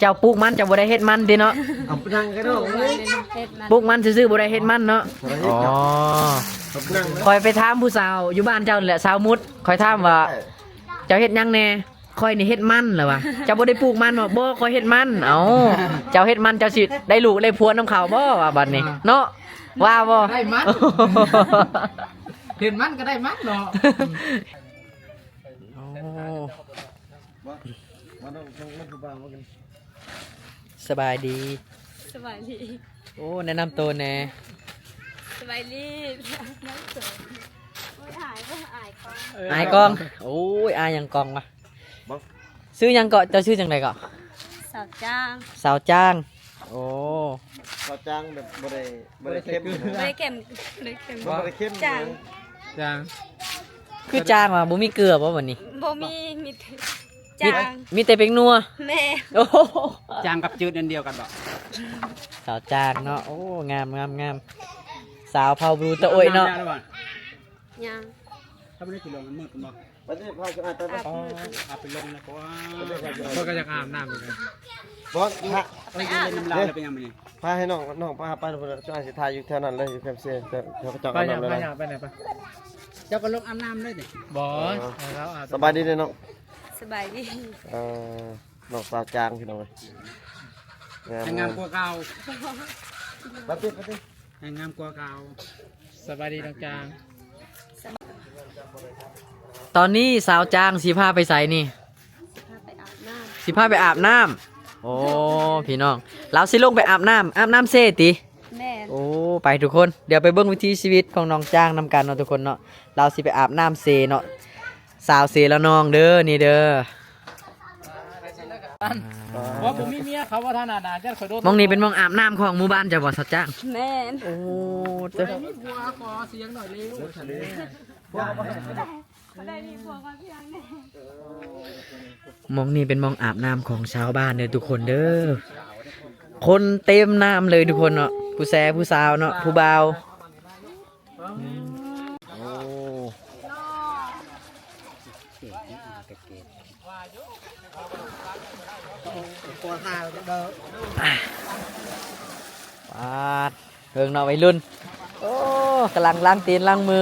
ເຈົ້າປູກມັນ ເຈົ້າບໍ່ໄດ້ເຮັດມັນຕິເນາະ? ເອົາໄປນັ່ງກັນເນາະ ເອີຍ ປູກມັນຊື່ໆ ບໍ່ໄດ້ເຮັດມັນເນາະ. ອໍ ຂ້ອຍໄປຖາມຜູ້ສາວຢູ່ບ້ານເຈົ້ານີ້ແຫຼະ ສາວມຸດ ຂ້ອຍຖາມວ່າ ເຈົ້າເຮັດຫຍັງແດ່? ຂ້ອຍນີ້ເຮັດມັນ ລະວ່າ. ເຈົ້າບໍ່ໄດ້ປູກມັນບໍ? ບໍ່ ຂ້ອຍເຮັດມັນ. ເອົ້າ ເຈົ້າເຮັດມັນ ເຈົ້າຊິໄດ້ລູກໄດ້ຜົວນຳເຂົາບໍ? ວ່າບັດນີ້ເນາະ ວ່າບໍ່? ໄດ້ມັນ ເຮັດມັນກໍໄດ້ມັນເນາະ. ໂອ້ ມານ້ອງ ນ້ອງ ນ້ອງຜູ້ບ່າວມາກິນ. ສະບາຍດີ. ສະບາຍດີ. ໂອ້ ແນະນຳໂຕແດ່. ສະບາຍດີ. ໂອ້ຍ ອາຍ ອາຍກ້ອງ. ອາຍກ້ອງ. ໂອ້ຍ ອາຍຫຍັງກ້ອງວະ? ຊື່ຫຍັງເກາະ? ເຈົ້າຊື່ຈັ່ງໃດເກາະ? ສາວຈ້າງ. ສາວຈ້າງ. ໂອ້ ເຂົ້າຈ້າງແບບບໍ່ໄດ້ ບໍ່ໄດ້ເຄັມ ບໍ່ໄດ້ເຄັມ ບໍ່ໄດ້ເຄັມ ບໍ່ໄດ້ເຄັມ ຈ້າງ ຈ້າງ. ຄືຈ້າງວ່າ ບໍ່ມີເກືອບໍ່ບັດນີ້? ບໍ່ມີ ມີແຕ່ ມີ ຈ້າງ ມີແຕ່ແປ້ງນົວ. ແມ່ນ. ໂອ້ ຈ້າງກັບຈືດອັນດຽວກັນບໍ? ສາວຈ້າງເນາະ. ໂອ້ ງາມ ງາມ ງາມ ສາວເຜົ່າບລູຕະໂອ້ຍເນາະ. ຍັງ ຖ້າບໍ່ໄດ້ຊິລົງມັນມືດພຸ້ນບໍ່? ໄປຊິ ພາສະອາດໄປ ອາບ ອາບໄປລົງນະ ເພາະວ່າ ເພິ່ນກໍຢາກອາບນ້ຳຢູ່ນະ. ບໍ່ ພາ ໄປອາບນ້ຳລາວແລ້ວເປັນຫຍັງມື້ນີ້? ພາໃຫ້ນ້ອງ ນ້ອງພາໄປພຸ້ນ ສະອາດຊິຖ່າຍຢູ່ແຖວນັ້ນເລີຍ ຢູ່ແຄມເຊ ແຖວເຂົາເຈົ້າອາບນ້ຳແລ້ວ. ໄປຫຍັງ ໄປຫຍັງ ໄປໄຫນ? ເຈົ້າກໍລົງອາບນ້ຳເລີຍຕິ? ບໍ່ ເອີ ເຮົາອາບ. ສະບາຍດີເດີນ້ອງ. ສະບາຍດີ. ເອີ ນ້ອງສາວຈາງ ພີ່ນ້ອງເອີຍ ງາມ ໃຫ້ງາມກວ່າເກົ່າ. ມາຕິ ມາຕິ ໃຫ້ງາມກວ່າເກົ່າ. ສະບາຍດີນ້ອງຈາງ. ຕອນນີ້ສາວຈາງຊິພາໄປໃສນີ້? ຊິພາໄປອາບນ້ຳ. ຊິພາໄປອາບນ້ຳ. ໂອ້ ພີ່ນ້ອງ ລາວຊິລົງໄປອາບນ້ຳ. ອາບນ້ຳເຊຕິ? ແມ່ນ. ໂອ້ ໄປທຸກຄົນ ດຽວໄປເບິ່ງວິຖີຊີວິດຂອງນ້ອງຈາງນຳກັນເນາະທຸກຄົນເນາະ. ລາວຊິໄປອາບນ້ຳເຊເນາະ. ສາວເຊລະນອງເດີ ນີ້ເດີ. ວ່າບໍ່ມີເມຍເຂົາວ່າທ່ານນາ ຢ້ານຂ້ອຍໂດນ. ໝ່ອງນີ້ເປັນໝ່ອງອາບນ້ຳຂອງໝູ່ບ້ານເຈົ້າບໍ່ ສາວຈາງ? ແມ່ນ. ໂອ້ ເຈົ້າ ມີຜົວຂໍສຽງໜ້ອຍເລວ. ບໍ່ໄດ້ມີຜົວຂໍສຽງແດ່. ໝ່ອງນີ້ເປັນໝ່ອງອາບນ້ຳຂອງຊາວບ້ານເດີທຸກຄົນເດີ. ຄົນເຕັມນ້ຳເລີຍທຸກຄົນເນາະ ຜູ້ແຊຜູ້ສາວເນາະ ຜູ້ບ່າວ. ໂອ້ ປາດ ເບິ່ງເນາະໄວລຸ້ນ. ໂອ້ ກຳລັງລ້າງຕີນລ້າງມື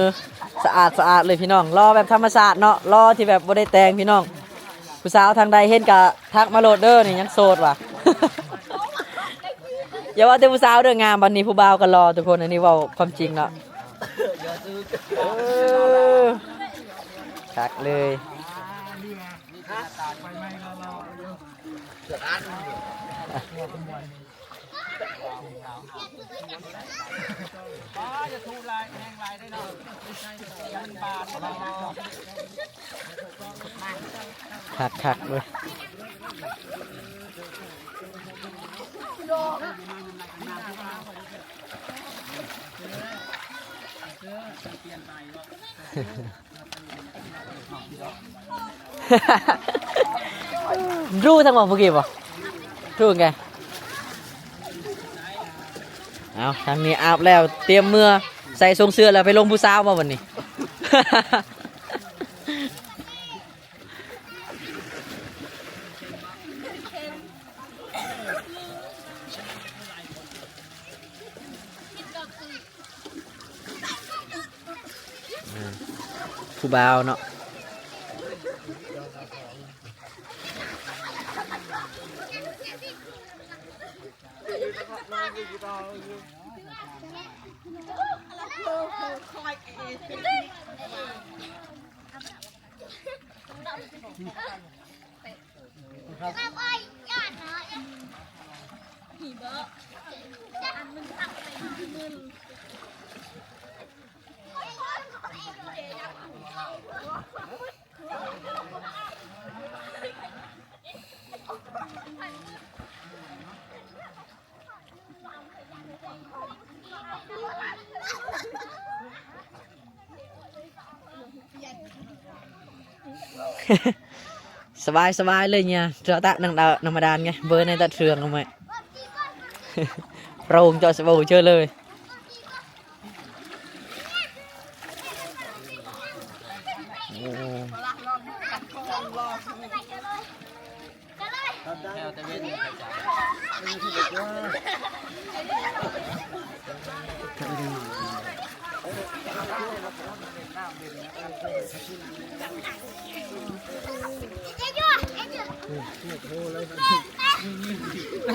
ສະອາດສະອາດເລີຍພີ່ນ້ອງ. ຫຼໍ່ແບບທຳມະຊາດເນາະ ຫຼໍ່ທີ່ແບບບໍ່ໄດ້ແຕ່ງພີ່ນ້ອງ. ຜູ້ສາວທາງໃດເຫັນກະທັກມາໂລດເດີ ນີ້ຍັງໂສດວ່າ. ຢ່າວ່າແຕ່ຜູ້ສາວເດີ ງາມ ບັດນີ້ຜູ້ບ່າວກໍຫຼໍ່ທຸກຄົນ. ອັນນີ້ເວົ້າຄວາມຈິງເນາະ. ເອີ ຄັກເລີຍ. ຄັກໆເວີຍ. ຮູ້ທັງໝົດຜູ້ກີ້ບໍ່? ຮູ້ໄງ. ເອົາ ທາງນີ້ອາບແລ້ວ ຕຽມເມືອໃສ່ຊົງເສື້ອແລ້ວໄປລົມຜູ້ສາວບໍ່ບັດນີ້? ອ່າ ຜູ້ບ່າວເນາະ. ສະບາຍ ສະບາຍເລີຍເນຍ ເຈາະຕະໜັງດາວ ນຳມາດານໄງ ເບີໃນຕະເທືອງເອົາໄວ້ ໂຣງເຈາະສະໂບເຈີເລີຍ. ໂອ້ ໂອ້ ໂອ້.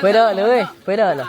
ไปเด้อเลย ไปเด้อเลย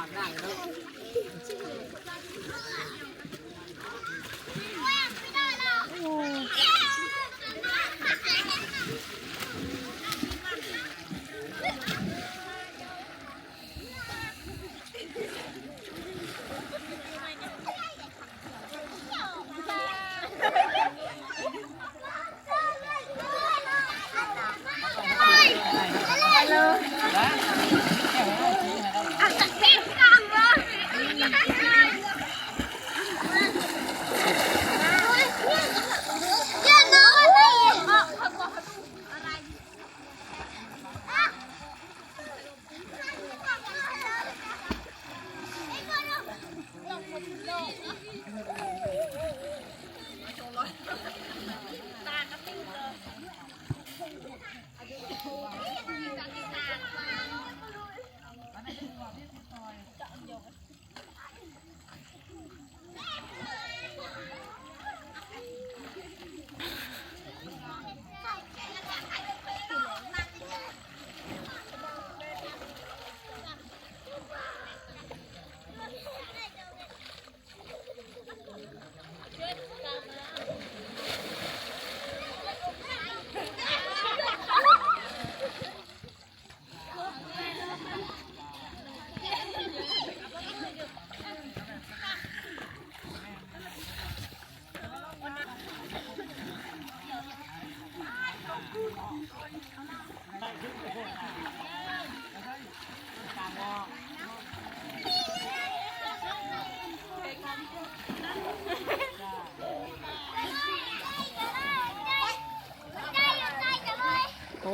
โอ้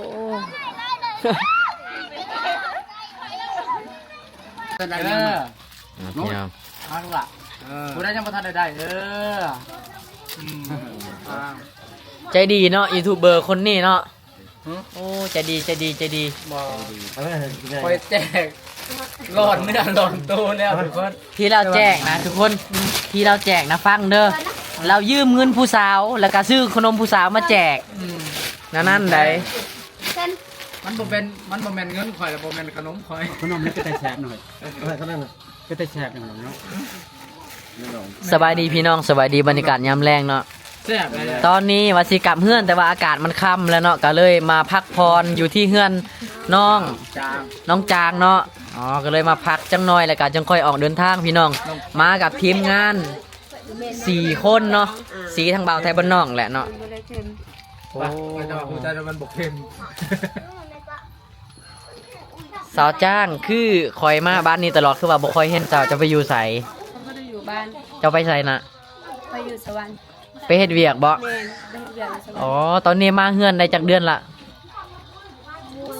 เป็นไร เออ นะ อ่า พี่น้อง เอาล่ะ เออ ผู้ใดยังบ่ทันได้ได้ เออ อืม อ่า ใจดีเนาะ ยูทูบเบอร์คนนี้เนาะ หึ โอ้ ใจดี ใจดี ใจดี บ่ เออ คอยแจก หลอนเนื้อหลอนตัวแล้วทุกคน ที่ลาวแจกนะทุกคน ที่ลาวแจกนะ ฟังเด้อ ลาวยืมเงินผู้สาว แล้วก็ซื้อขนมผู้สาวมาแจก อืม แนวนั้นใด มันบ่เป็น มันบ่แม่นเงินข้อย และบ่แม่นขนมข้อย ขนมนี่ก็แต่แซ่บหน่อย เออ ขนม ก็แต่แซ่บหน่อยเนาะ สบายดีพี่น้อง สบายดี บรรยากาศยามแลงเนาะ แซ่บเลย ตอนนี้ว่าสิกลับเฮือน แต่ว่าอากาศมันค่ำแล้วเนาะ ก็เลยมาพักผ่อนอยู่ที่เฮือนน้อง จาง น้องจางเนาะ อ๋อ ก็เลยมาพักจังหน่อย แล้วก็จังค่อยออกเดินทางพี่น้อง มากับทีมงานสี่คนเนาะ สี่ทั้งบ่าวไทบ้านนอกแหละเนาะ โอ้ ไป ไปเจ้าผู้ใจมันบ่เค็ม สาวจ้าง คือข้อยมาบ้านนี้ตลอด คือว่าบ่ค่อยเห็นเจ้า เจ้าไปอยู่ไส เขาบ่ได้อยู่บ้าน เจ้าไปไสนะ ไปอยู่สวรรค์ ไปเฮ็ดเวียกบ่ แม่น ไปเฮ็ดเวียกอยู่สวรรค์ อ๋อ ตอนนี้มาเฮือนได้จักเดือนละ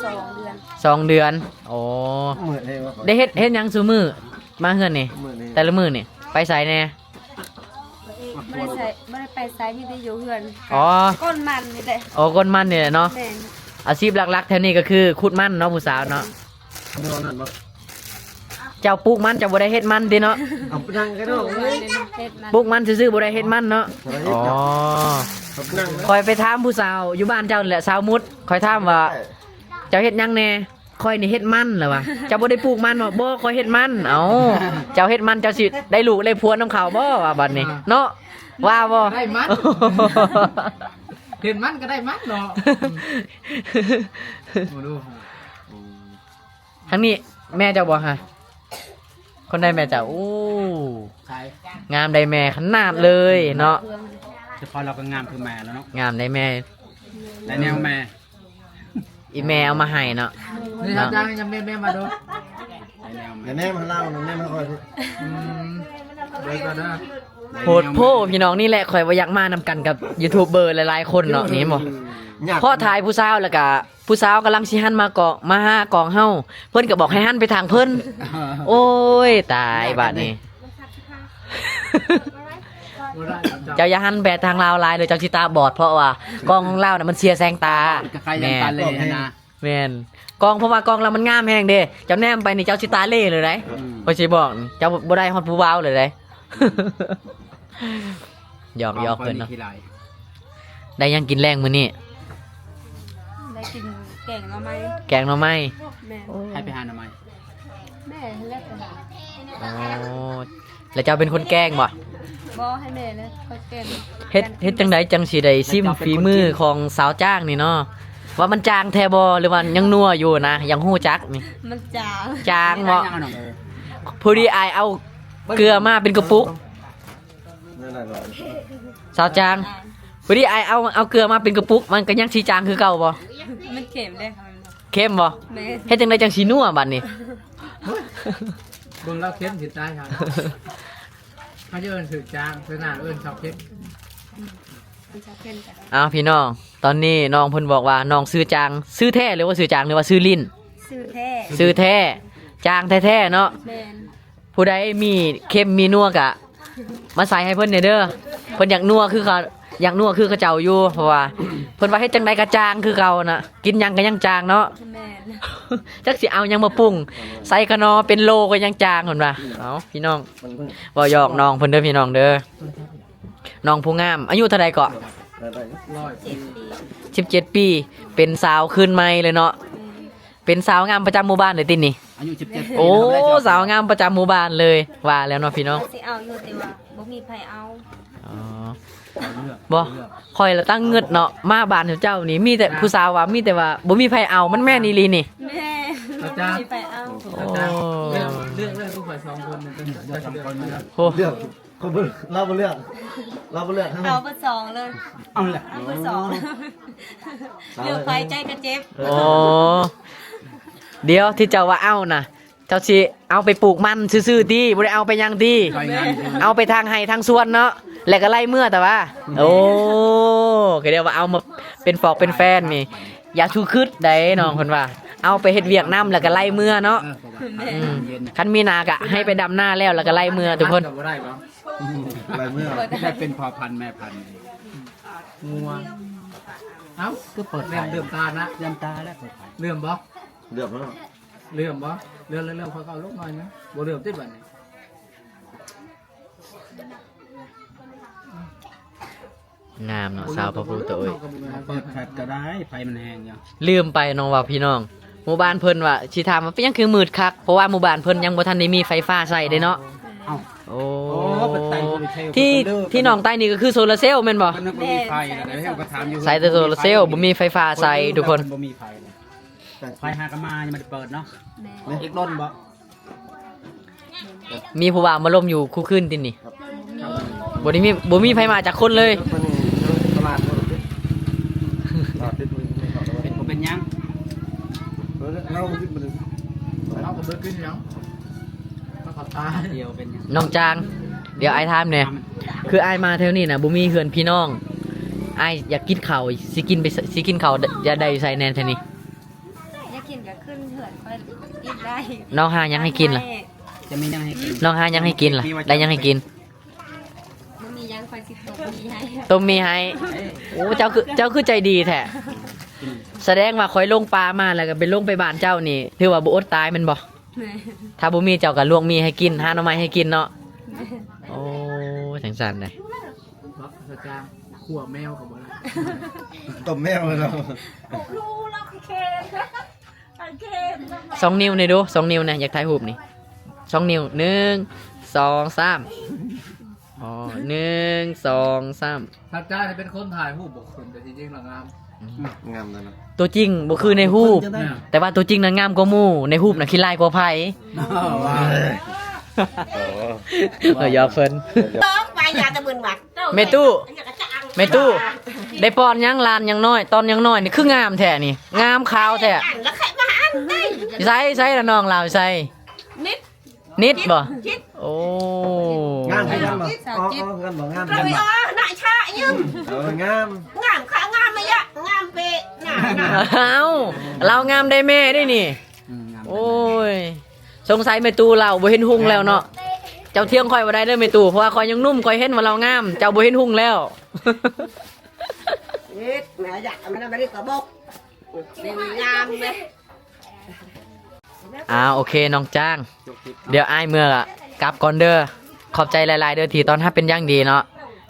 สองเดือน สองเดือน อ๋อ มื้อนี้ว่า ได้เฮ็ด เฮ็ดหยังซุมื้อ มาเฮือนนี่ มื้อนี้ แต่ละมื้อนี่ ไปไสแหน่ บ่ได้ใส่ บ่ได้ไปไส มีแต่อยู่เฮือน อ๋อ ก้นมันนี่แหละ อ๋อ ก้นมันนี่แหละเนาะ แม่น อาชีพหลักๆ แถวนี้ก็คือขุดมันเนาะ ผู้สาวเนาะ เดี๋ยวนั้นบ่ เจ้าปลูกมัน เจ้าบ่ได้เฮ็ดมันติเนาะ เอาไปนั่งกันเนาะ เฮ็ดมัน ปลูกมันซื่อๆ บ่ได้เฮ็ดมันเนาะ บ่ได้เฮ็ด อ๋อ เนาะ ข้อยไปถามผู้สาวอยู่บ้านเจ้านั่นแหละ สาวมุด ข้อยถามว่า เจ้าเฮ็ดหยังแหน่ ข้อยนี่เฮ็ดมัน แล้วว่า เจ้าบ่ได้ปลูกมันบ่ บ่ ข้อยเฮ็ดมัน เอ้า เจ้าเฮ็ดมัน เจ้าสิได้ลูกได้ผัวนำเขาบ่ ว่าบัดนี้ เนาะ ว่าบ่ ได้มัน เฮ็ดมันก็ได้มันเนาะ บ่รู้ ทางนี้แม่เจ้าบ่ฮะ คนใดแม่เจ้า โอ้ ใคร งามได้แม่ขนาดเลยเนาะ เฉพาะเราก็งามคือแม่แล้วเนาะ งามได้แม่ ได้แนวแม่ อีแม่เอามาให้เนาะ นี่ เนาะ อาจารย์ยังแม่ แม่มาดู ได้แนวแม่ อย่าแนมให้เรานะ แนมให้ข้อยสิ อืม เดี๋ยวก่อนนะ โพดโพ พี่น้อง นี่แหละข้อยว่าอยากมานำกันกับยูทูบเบอร์หลายๆ คนเนาะ นี่บ่ อยาก พอถ่ายผู้สาวแล้วก็ ผู้สาวกำลังสิหันมากอง มาหากองเฮา เพิ่นก็บอกให้หันไปทางเพิ่น โอ้ย ตายบาดนี้ เจ้าอย่าหันไปทางลาวหลายเด้อ เจ้าสิตาบอด เพราะว่ากล้องของลาวน่ะมันเสียแสงตา คล้ายๆ แม่น ตาเหล่นะ แม่น ກ້ອງ ເພາະວ່າກ້ອງລາວມັນງາມແຮງເດ້ ເຈົ້າແນມໄປນີ້ເຈົ້າຊິຕາເລ່ເລີຍໄດ໋. ອືມ ຂ້ອຍຊິບອກ ເຈົ້າບໍ່ໄດ້ຮອດຜູ້ບ່າວເລີຍໄດ໋. ຫຍອກ ຫຍອກເພິ່ນເນາະ. ໄດ້ຫຍັງກິນແລງມື້ນີ້? ໄດ້ກິນແກງໜໍ່ໄມ້. ແກງໜໍ່ໄມ້? ແມ່ນ. ໃຜໄປຫາໜໍ່ໄມ້? ແມ່ແຫຼະໄປຫາ. ອໍ ແລ້ວເຈົ້າເປັນຄົນແກງບໍ່? ບໍ່ ໃຫ້ແມ່ເລີຍ ຂ້ອຍແກງ. ເຮັດ ເຮັດຈັ່ງໃດຈັ່ງຊິໄດ້ຊິມຝີມືຂອງສາວຈ້າງນີ້ເນາະ ວ່າມັນຈ້າງແທ້ບໍ່ ຫຼືວ່າຍັງນົວຢູ່ນະ? ຢາກຮູ້ຈັກນີ້. ມັນຈາງ. ຈາງເນາະ. ພໍດີອ້າຍເອົາເກືອມາເປັນກະປຸກ. ສາວຈ້າງ ພໍດີອ້າຍເອົາ ເອົາເກືອມາເປັນກະປຸກ ມັນກໍຍັງຊິຈາງຄືເກົ່າບໍ່? ມັນເຄັມເດ້. ເຄັມບໍ່? ແມ່ນ. ເຮັດຈັ່ງໃດຈັ່ງຊິນົວບາດນີ້? ເບິ່ງລາວເຄັມຊິຕາຍຫາ. ເຮົາຈະເອີ້ນຊື່ຈາງ ເອີ້ນເຂົ້າເຄັມ. ເອົາ ພີ່ນ້ອງ ຕອນນີ້ນ້ອງເພິ່ນບອກວ່ານ້ອງຊື່ຈາງ ຊື່ແທ້ ຫຼືວ່າຊື່ຈາງ ຫຼືວ່າຊື່ຫຼິ້ນ? ຊື່ແທ້. ຊື່ແທ້ ຈາງແທ້ໆເນາະ. ແມ່ນ. ຜູ້ໃດມີເຄັມມີນົວກະມາໃສ່ໃຫ້ເພິ່ນແດ່ເດີ ເພິ່ນຢາກນົວຄືເຂົາ ຢາກນົວຄືເຂົາເຈົ້າຢູ່ ເພາະວ່າເພິ່ນວ່າເຮັດຈັ່ງໃດກໍຈາງຄືເກົ່ານະ ກິນຫຍັງກໍຍັງຈາງເນາະ. ແມ່ນ. ຈັກຊິເອົາຫຍັງມາປຸງ ໃສ່ຂະໜໍ່ເປັນໂລກໍຍັງຈາງ ເພິ່ນວ່າ. ເອົາ ພີ່ນ້ອງ ເວົ້າຫຍອກນ້ອງເພິ່ນເດີ ພີ່ນ້ອງເດີ. ນ້ອງຜູ້ງາມ ອາຍຸເທົ່າໃດເກາະ? ສິບເຈັດປີ ເປັນສາວຄືນໃໝ່ເລີຍເນາະ. ເປັນສາວງາມປະຈຳໝູ່ບ້ານເລີຍຕິນີ້? ອາຍຸສິບເຈັດປີ. ໂອ້ ສາວງາມປະຈຳໝູ່ບ້ານເລີຍ. ວ່າແລ້ວເນາະພີ່ນ້ອງ ຊິເອົາຢູ່ ແຕ່ວ່າບໍ່ມີໃຜເອົາ. ອໍ ບໍ່ ຂ້ອຍລະຕັ້ງເງິດເນາະ ມາບ້ານເຈົ້ານີ້ ມີແຕ່ຜູ້ສາວວ່າ ມີແຕ່ວ່າບໍ່ມີໃຜເອົາ ມັນແມ່ນອີ່ຫຼີນີ້. ແມ່ນ. ບໍ່ມີໃຜເອົາ. ໂອ້ ເລືອກ ເລືອກເລີຍ ຜູ້ຂ້ອຍສອງຄົນ ໂອ້ ເລືອກ ຂ້ອຍບໍ່ ລາວບໍ່ເລືອກ ລາວບໍ່ເລືອກ ເອົາເບີສອງເລີຍ. ເອົາລະ ເອົາເບີສອງ ເລືອກໃຜໃຈກໍເຈັບ. ອໍ ດຽວ ທີ່ເຈົ້າວ່າເອົານະ ເຈົ້າຊິເອົາໄປປູກມັນຊື່ໆຕິ ບໍ່ໄດ້ເອົາໄປຫຍັງຕິ? ເອົາໄປທາງໄຮ່ທາງສວນເນາະ ແລ້ວກໍໄລ່ເມືອແຕ່ວ່າ. ໂອ້ ກໍດຽວວ່າເອົາມາເປັນຟອກເປັນແຟນນີ້ ຢ່າສູ່ຄຶດໃດ໋ ນ້ອງເພິ່ນວ່າ ເອົາໄປເຮັດວຽກນຳ ແລ້ວກໍໄລ່ເມືອເນາະ. ເອີ ເພາະວ່າ ອືມ ຄັນມີນາກໍໃຫ້ໄປດຳນາແລ້ວ ແລ້ວກໍໄລ່ເມືອທຸກຄົນ. ບໍ່ໄດ້ບໍ່? ໄລ່ເມືອ ໄດ້ເປັນພໍ່ພັນແມ່ພັນ ງົວ. ເອົ້າ ຄືເປີດໄຟ ເຫຼື້ອມຕານະ ເຫຼື້ອມຕາແລ້ວ ເປີດໄຟ ເຫຼື້ອມບໍ່? ເຫຼື້ອມແລ້ວ ເຫຼື້ອມບໍ່? ເຫຼື້ອມ ເຫຼື້ອມ ຂ້ອຍກໍເອົາລົງໜ້ອຍນະ ບໍ່ເຫຼື້ອມຕິບາດນີ້. ງາມເນາະ ສາວພະພູໂຕເອີຍ. ເປີດແຟດກໍໄດ້ ໄຟມັນແຮງຢູ່. ລືມໄປນ້ອງວ່າພີ່ນ້ອງ ໝູ່ບ້ານເພິ່ນວ່າ ຊິຖາມວ່າເປັນຫຍັງຄືມືດຄັກ ເພາະວ່າໝູ່ບ້ານເພິ່ນຍັງບໍ່ທັນໄດ້ມີໄຟຟ້າໃຊ້ເດ້ເນາະ. ເອົ້າ ໂອ້ ໂອ້ ເພິ່ນໄຕ່ໂຊລາເຊວ ທີ່ ເພິ່ນເດີ ທີ່ນ້ອງໄຕ່ນີ້ກໍຄືໂຊລາເຊວແມ່ນບໍ່? ເພິ່ນບໍ່ມີໄຟ ແມ່ນ ໃຊ້ແຕ່ໂຊລາເຊວ ບໍ່ມີໄຟຟ້າໃຊ້ທຸກຄົນ ບໍ່ມີໄຟ. ໄຟຫາກໍມາ ຍັງບໍ່ໄດ້ເປີດເນາະ. ແມ່ນ. ອີກດົນບໍ່? ມີຜູ້ບ່າວມາລົມຢູ່ຄູ່ຄືນຕິນີ້? ບໍ່ໄດ້ມີ ບໍ່ມີໃຜມາຈັກຄົນເລີຍ. ເປັນບໍ່ເປັນຫຍັງ? ເອີ ເຮົາ ເຮົາກໍບໍ່ໄດ້ກິນຫຍັງ ເຮົາກໍຕາຍດຽວເປັນຫຍັງ. ນ້ອງຈາງ ດຽວອ້າຍຖາມແດ່ ຄືອ້າຍມາແຖວນີ້ນະ ບໍ່ມີເຮືອນພີ່ນ້ອງ ອ້າຍຢາກກິນເຂົ້າ ຊິກິນໄປ ຊິກິນເຂົ້າ ຢາກໄດ້ຢູ່ໃສແດ່ແຖວນີ້? ຢາກກິນກໍຂຶ້ນເຮືອນຂ້ອຍກິນໄດ້. ນ້ອງຫາຫຍັງໃຫ້ກິນລະ? ຈະມີຫຍັງໃຫ້ກິນ? ນ້ອງຫາຫຍັງໃຫ້ກິນລະ? ໄດ້ຫຍັງໃຫ້ກິນ? ບໍ່ມີຫຍັງ ຂ້ອຍຊິຕົ້ມໝີ່ໃຫ້. ຕົ້ມໝີ່ໃຫ້. ໂອ້ ເຈົ້າຄື ເຈົ້າຄືໃຈດີແທ້. ສະແດງວ່າຂ້ອຍລົງປ່າມາ ແລ້ວກໍໄປລົງໄປບ້ານເຈົ້ານີ້ ຖືວ່າບໍ່ອົດຕາຍແມ່ນບໍ່? ແມ່ນ. ຖ້າບໍ່ມີເຈົ້າກໍລວກໝີ່ໃຫ້ກິນ ຫາໜໍ່ໄມ້ໃຫ້ກິນເນາະ. ແມ່ນ. ໂອ້ ຈັ່ງຊັ້ນເດ້. ບັກສະຈາງ ຂົ້ວແມວກໍບໍ່ໄດ້ ຕົ້ມແມວເລີຍເນາະ. ສອງນິ້ວແດ່ດູ ສອງນິ້ວນະ ຢາກຖ່າຍຮູບນີ້ ສອງນິ້ວ ໜຶ່ງ ສອງ ສາມ. ອໍ ໜຶ່ງ ສອງ ສາມ. ສະຈາງນີ້ເປັນຄົນຖ່າຍຮູບບໍ່ເຄີຍ ແຕ່ທີ່ຈິງລະງາມ. ອືມ ງາມເລີຍເນາະ. ຕົວຈິງບໍ່ຄືໃນຮູບ ແຕ່ວ່າຕົວຈິງນະງາມກວ່າໝູ່ ໃນຮູບນະຂີ້ຮ້າຍກວ່າໃຜ. ເອີ ຢອກເພິ່ນ. ຕ້ອງໄປຢາຕະມຶນຫວັດ. ແມ່ຕູ້ ແມ່ຕູ້ ໄດ້ປ້ອນຫຍັງຫຼານຫຍັງນ້ອຍ ຕອນຫຍັງນ້ອຍນີ້ຄືງາມແທ້ນີ້ ງາມຂາວແທ້. ອັນລະໄຂ່ມາອັນໄດ້ ໃສ ໃສລະນ້ອງລາວໃສ? ນິດ ນິດບໍ່? ໂອ້ ງາມຄືກັນບໍ່? ອໍ ຄືກັນບໍ່? ງາມຄືກັນບໍ່? ເອີ ງາມ ງາມຂະງາມມະຍະ ງາມເປະ ງາມ ງາມ. ເອົ້າ ລາວງາມໄດ້ແມ່ໄດ້ນີ້. ອືມ ງາມ. ໂອ້ຍ ສົງໄສແມ່ຕູ້ລາວບໍ່ເຫັນຮຸ່ງແລ້ວເນາະ. ເຈົ້າຖຽງຂ້ອຍບໍ່ໄດ້ເດີແມ່ຕູ້ ເພາະວ່າຂ້ອຍຍັງໜຸ່ມ ຂ້ອຍເຫັນວ່າລາວງາມ ເຈົ້າບໍ່ເຫັນຮຸ່ງແລ້ວ. ເຮັດ ແມ່ຢາກ ມັນບໍ່ໄດ້ກະບົກ ງາມເດ້. ອ່າ ໂອເຄ ນ້ອງຈ້າງ ດຽວອ້າຍເມືອກັບກ່ອນເດີ. ຂອບໃຈຫຼາຍໆເດີທີ່ຕ້ອນຮັບເປັນຢ່າງດີເນາະ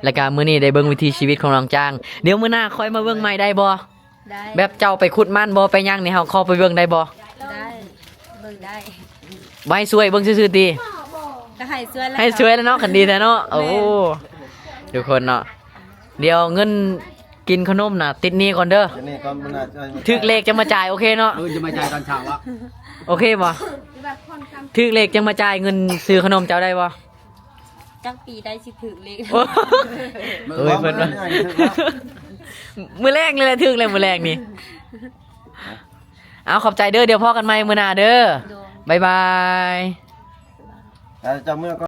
ແລ້ວກະມື້ນີ້ໄດ້ເບິ່ງວິຖີຊີວິດຂອງນ້ອງຈ້າງ. ດຽວມື້ໜ້າຄ່ອຍມາເບິ່ງໃໝ່ໄດ້ບໍ່? ໄດ້ ແບບເຈົ້າໄປຂຸດມັນບໍ່ ໄປຫຍັງນີ້ ເຮົາຂໍໄປເບິ່ງໄດ້ບໍ່? ໄດ້ ເບິ່ງໄດ້. ບໍ່ໃຫ້ຊ່ວຍ ເບິ່ງຊື່ໆຕິ? ກໍໃຫ້ຊ່ວຍແລ້ວ ໃຫ້ຊ່ວຍແລ້ວເນາະ ຄັນດີແທ້ເນາະ. ໂອ້ ທຸກຄົນເນາະ ດຽວເງິນກິນຂະໜົມນະ ຕິດໜີ້ກ່ອນເດີ. ຖືກເລກຈັ່ງມາຈ່າຍ ໂອເຄເນາະ? ເອີ ຈະມາຈ່າຍຕອນເຊົ້າ. ໂອເຄບໍ່? ຖືກເລກຈັ່ງມາຈ່າຍເງິນຊື້ຂະໜົມເຈົ້າໄດ້ບໍ່? ຈັກປີໄດ້ຊິຖືກເລກ. ໂອ້ຍ ເພິ່ນວ່າ ມື້ແລງນີ້ແຫຼະ ຖືກແລ້ວມື້ແລງນີ້. ເອົາ ຂອບໃຈເດີ ດຽວພໍ້ກັນໃໝ່ມື້ໜ້າເດີ. ບາຍບາຍ.